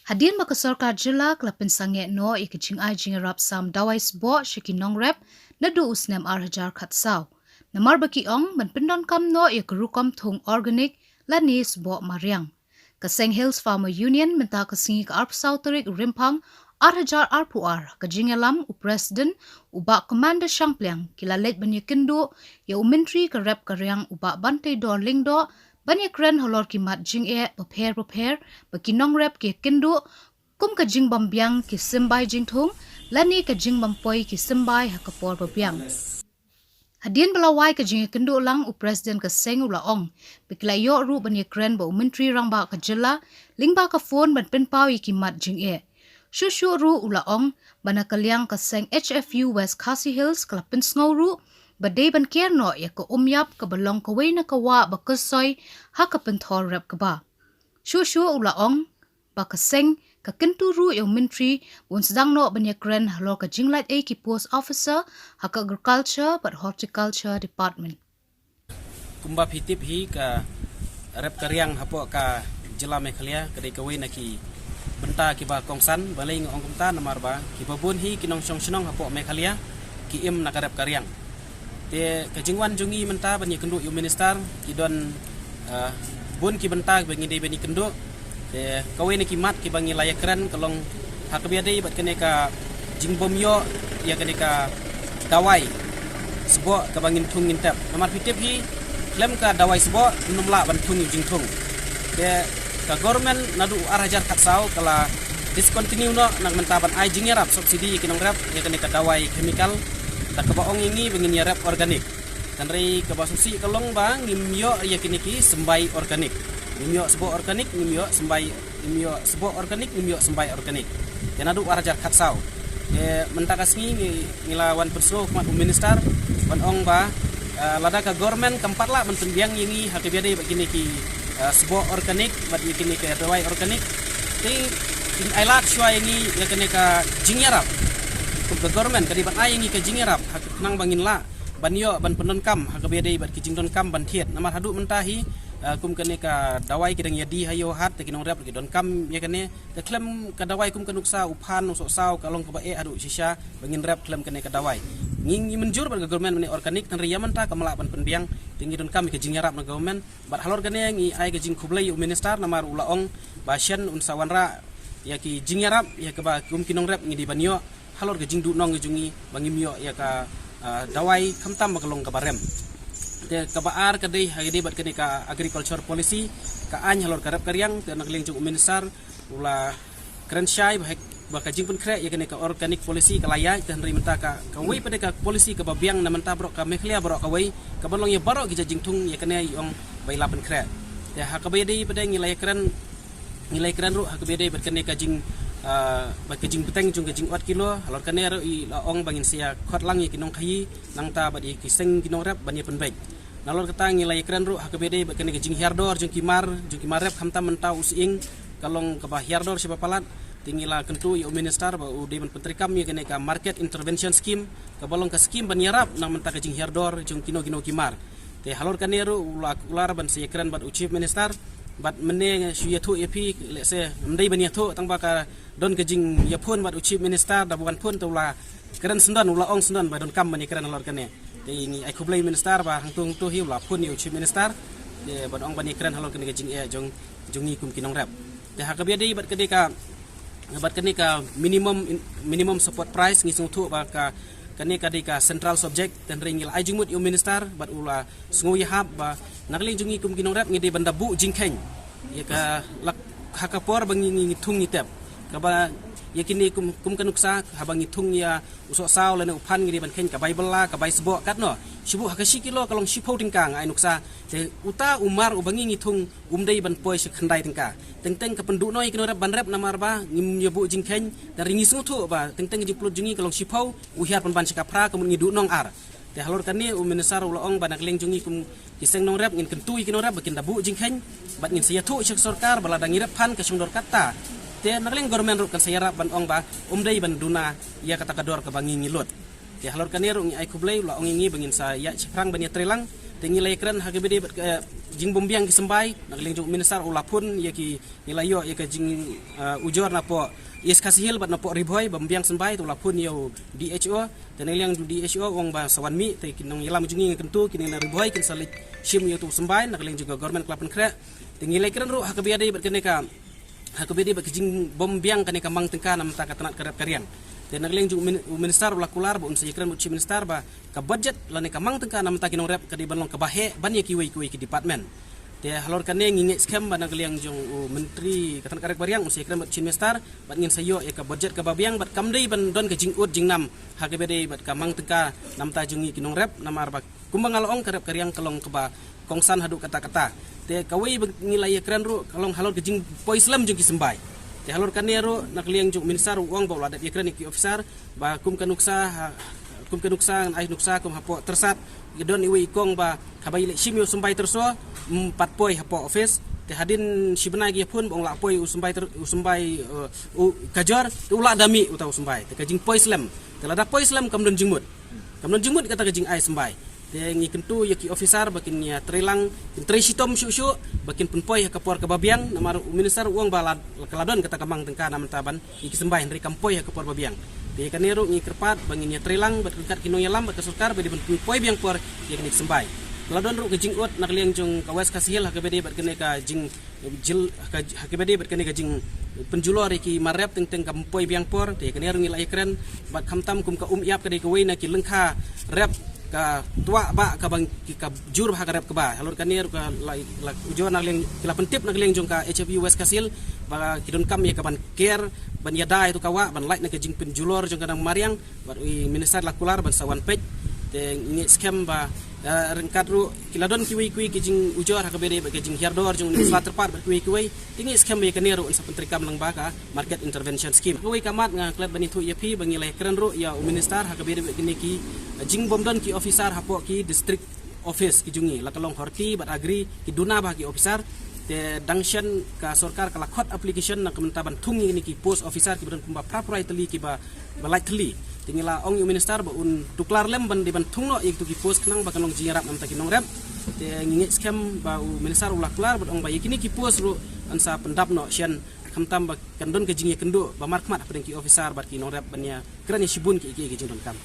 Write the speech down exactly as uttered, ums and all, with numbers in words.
Hadien ba ka sorkar jylla ka la pynsangeh noh ïa ka jingai jingïarap sam dawai sboh sha ki nongrep naduh u snem ar hajar khatsaw, namar ba ki ong ban pyndonkam noh ïa ka rukom thung organic lane sboh mariang. Ka seng Hills Farmer Union mynta ka sngi ka arphew saw tarik Rymphang ar hajar arphew ar, ka jingïalam u president u Bah Commander Shangpliang ki la leit ban ïakynduh ïa u Myntri ka rep ka riang u Bah Banteidor Lyngdoh ban ïakren halor ki mat jingeh bapher bapher ba ki nongrep ki ïakynduh, kum ka jingbym biang ki symbai jingthung lane ka jingbym poi ki symbai ha ka por ba biang. Hadien ba la wai ka jingïakynduh lang, u president ka seng u la ong ba ki la ïoh ruh ban ïakren bad u Myntri Rangbah ka jylla lyngba ka phone ban pynpaw ïa ki mat jingeh. Shuh shuh ruh u la ong ba na ka liang ka seng H F U West Khasi Hills ka la pynsngew ruh ba dei ban ker noh ïa ka umïap kaba long kawei na ka wah ba kyrsoi ha ka pynthor rep kaba. Shuh shuh u la ong ba ka seng ka kyntu ruh ïa u Myntri ba un sdang noh ban ïakren halor ka jinglait ei ki post officer ha ka Agriculture bad Horticulture Department. Kumba phi tip hi, ka rep ka riang hapoh ka jylla Meghalaya ka dei kawei na ki bynta kiba kongsan. Balei nga ong kumta? Namar ba kiba bun hi ki nongshong shnong hapoh Meghalaya ki im na ka rep ka riang. Te ka jingwan jong ngi mynta ban ïakynduh ïa u minister, ki don, ah, bun ki bynta ba ngi dei ban ïakynduh. Te kawei na ki mat kiba ngi la ïakren ka long ha kaba ïadei bad kane ka jingbym ïoh ïa kane ka dawai sboh kaba ngin thung ngin tep. Namar phi tip hi, khlem ka dawai sboh ngim lah ban thung ïa u jingthung. Te ka government naduh u ar hajar khatsaw ka la discontinue noh na ka bynta ban ai jingïarap subsidy ïa ki nongrep ïa kane ka dawai chemical, da kaba ong ïa ngi ba ngin ïarep organic. Hynrei kaba sngewsih ka long ba ngim ïoh ïa kine ki symbai organic. Ngim ïoh sboh organic, ngim ïoh symbai, ngim ïoh sboh organic, ngim ïoh symbai organic. Te naduh u ar hajar khatsaw. Te mynta ka sngi ngi, ngi la wan pynsngew khmat u minister ban ong ba, eh, lada ka government kam pat lah ban pynbiang ïa ngi ha kaba ïadei bad kine ki, eh, sboh organic bad ïa kine ki dawai organic, te kin ai lad shuwa ïa ngi ïa kane ka jingïarap. Kum ka government ka dei ban ai ïa ngi ka jingïarap ha ka khnang ba ngin lah ban ïoh ban pyndonkam ha kaba ïadei bad ki jingdonkam ban thied. Namar haduh mynta hi, eh, kum kane ka dawai ki dang ïadie ha ïew hat, te ki nongrep ki donkam ïa kane. Te khlem ka dawai kum ka nuksa, u phan, u sohsaw ka long kaba eh haduh shisha ba ngin rep khlem kane ka dawai. Ngi, ngi mynjur bad ka government ban ai organic, hynrei ïa mynta kam lah ban pynbiang, te ngi donkam ïa ka jingïarap na government. Bad halor kane ngi ai ka jingkhublei ïa u minister namar u la ong ba shen un sa wanrah ïa ki jingïarap ïa kaba kum ki nongrep ngi dei ban ïoh halor ka jingduhnong jong ngi ba ngim ïoh ïa ka, ah, dawai khamtam ba ka long kaba rem. Te kaba ar ka dei ha kaba ïadei bad kane ka agriculture policy, ka aiñ halor ka rep ka riang. Te na ka liang jong u minister u la kren shai ba hek, ba ka jingpynkhreh ïa kane ka organic policy ka la ïaid, te hynrei mynta ka, kawei pat de ka policy kaba biang na mynta baroh ka Meghalaya baroh kawei, kaba long ïa baroh ki jait jingthung, ïa kane i ong ba i la pynkhreh. Te ha kaba ïadei pat de ngi la ïakren, ngi la ïakren ruh ha kaba ïadei bad kane ka jing, ah, bad ka jingbteng jong ka jingot kilo. Halor kane ruh i la ong ba ngin sa ïakhot lang ïa ki nongkhaïi nangta bad ïa ki seng ki nongrep ban ïa pynbeit. Nalor kata ngi la ïakren ruh ha kaba ïadei bad kane ka jinghiar dor jong ki mar, jong ki mar rep, khamtam mynta u sying ka long kaba hiar dor shibun palat. Te ngi la kyntu ïa u minister ba u dei ban pyntreikam ïa kane ka market intervention scheme, kaba long ka scheme ban ïarap na mynta ka jinghiar dor jong kino kino ki mar. Te halor kane ruh u la kular ban sa ïakren bad u chief minister. Bad mynne shu ïathuh ïa phi, lehse ym dei ban ïathuh tang ba ka don ka jingïaphone bad u chief minister, da ba wan phone te u la kren syndon, u la ong syndon ba donkam ban ïakren halor kane. Te ngi ai khublei minister ba hangtu hangtu hi u la phone ïa u chief minister, te ban ong ban ïakren halor kane ka jingeh jong, jong ngi kum ki nongrep. Te ha kaba ïadei bad kane ka, bad kane ka minimum in-, minimum support price, ngi sngewthuh ba ka, kane ka dei ka central subject. Te hynrei ngi la ai jingmut ïa u minister bad u la sngew ïahap ba na ka liang jong ngi kum ki nongrep ngi dei ban da buh jingkheiñ ïa ka lak ha ka por ba ngi, ngi, ngi thung ngi tep. Kaba ïa kine kum, kum ka nuksa, haba ngi thung ïa u sohsaw lane u phan ngi dei ban kheiñ ka bai bylla, ka bai sboh katno. Shu buh ha ka shi kilo ka long shiphew tyngka, nga ai nuksa. Te uta u mar uba ngi, ngi thung um dei ban poi sha khyndai tyngka. Teng teng ka pynduh noh ïa ki nongrep ban rep namar ba ngim ïa buh jingkheiñ. Te hynrei ngi sngewthuh ba teng teng ka jingpynlut jong ngi ka long shiphew, u hiar pynban sha ka phra, ka mut ngi duhnong ar. Te halor kane u minister u la ong ba na ka liang jong ngi kum ki seng nongrep ngin kyntu ïa ki nongrep ba kin da buh jingkheiñ bad ngin sa ïathuh sha ka sorkar ba lada ngi rep phan ka shong dor katta. Te na ka liang government ruh kan sa ïarap ban ong ba um dei ban duna ïa kata ka dor kaba ngi ngi lut. Te halor kane ruh ngi ai khublei, u la ong ïa ngi ba ngin sa ïaid shaphrang ban ïatreilang Te ngi la ïakren ha kaba ïadei bad ka, eh, jingbymbiang ki symbai, na ka liang jong u minister u la phone ïa ki, ngi la ïoh ïa ka jing, eh, ujor napoh East Khasi Hills bad napoh Ri Bhoi, bymbiang symbai, te u la phone ïa u D H O, te na ka liang jong u D H O u ong ba sa wan mih, te ki nongïalam jong ngi nga kyntu, kine na Ri Bhoi kin sa leit shim ïa utu u symbai, na ka liang jong ka government ka la pynkhreh. Te ngi la ïakren ruh ha kaba ïadei bad kane ka ha kaba ïadei bad ka jingbymbiang kane ka mang tyngka na bynta ka tnat ka rep ka riang. Te na ka liang jong u min-, u minister u la kular ba un sa ïakren bad u chief minister ba ka budget lane ka mang tyngka na bynta ki nongrep ka dei ban long kaba heh ban ïa kiwei kiwei ki department. Te halor kane ngi ngeit skhem ba na ka liang jong u myntri ka tnat ka rep ka riang un sa ïakren bad u chief minister bad ngin sa ïoh ïa ka budget kaba biang bad kam dei ban don ka jingud jingnam ha kaba ïadei bad ka mang tyngka na bynta jong ngi ki nongrep namar ba kumba nga la ong ka rep ka riang ka long kaba kongsan haduh katta katta. Te kawei ba ngi la ïakren ruh ka long halor ka jingpoi slem jong ki symbai. Te halor kane ruh na ka liang jong u minister u ong ba u la dep ïakren ïa ki officer ba kum ka nuksa ha, kum ka nuksa ngan ai nuksa kum hapoh Tyrsad ka don iwei i kong ba haba i leit shim ïa u symbai tyrso, mm, pat poi hapoh office. Te hadien shi bnai ki ïa phone ba ong la poi u symbai tyr-, u symbai, eh, u kajor, te u la da mih uta u symbai. Te ka jingpoi slem. Te lada poi slem kam don jingmut. Kam don jingmut kata ka jingai symbai. Te ngi kyntu ïa ki officer ba kin ïa trei lang, kin trei shitom shuh shuh, ba kin pynpoi ha ka por kaba biang, namar u minister u ong ba la, ka la don kata ka mang tyngka na bynta ban ïa ki symbai hynrei kam poi ha ka por ba biang. Te ïa kane ruh ngi kyrpad ba ngin ïa trei lang bad ryngkat ki nongïalam bad ka sorkar ba dei ban pynpoi biang por ïa kine ki symbai. Ka la don ruh ka jingud na ka liang jong ka West Khasi Hills ha kaba ïadei bad kane ka jing jil, ha ka, ha kaba ïadei bad kane ka jingpynjulor ïa ki mar rep teng teng kam poi biang por, te ïa kane ruh ngi la ïakren bad khamtam kum ka Umïap ka dei kawei na ki lyngkha rep ka twah bah kaba ki ka jur bha ka rep kaba. Halor kane ruh ka la, la ujor na ka liang, ki la pyntip na ka liang jong ka H F U West Khasi Hills ba ki donkam ïa ka ban ker, ban ïada ïa uto ka wah, ban lait na ka jingpynjulor jong ka nang mariang, bad u minister la kular ban sa wan peit. Te ngi ngeit skhem ba, eh, ryngkat ruh ki la don kiwei kiwei ki jingujor ha kaba ïadei bad ka jinghiar dor jong u Minister Tyrpad bad kiwei kiwei. Te ngi ngeit skhem ba ïa kane ruh yn sa pyntreikam lang ba ka Market Intervention Scheme. Kawei ka mat nga klet ban ïathuh ïa phi ba ngi la ïakren ruh ïa u minister ha kaba ïadei bad kine ki, eh, jingbym don ki officer hapoh ki district office ki jong ngi, la ka long Horti bad Agri, ki duna bha ki officer. Te dang shen ka sorkar ka la khot application na ka bynta ban thung ïa kine ki post officer kiba don kumba phra phew lai tylli kiba, ba lait tylli. Te ngi la ong ïa u minister ba un tuklar lem ban dei ban thung noh ïa kito ki post khnang ba kan long jingïarap na bynta ki nongrep. Te ngi ngeit skhem ba u minister u la kular bad ong ba ïa kine ki post ruh yn sa pyndap noh shen, khamtam ba kan don ka jingïakynduh ba markhmat hapdeng ki officer bad ki nongrep ban ïakren ïa shibun ki, ki, ki jingdonkam.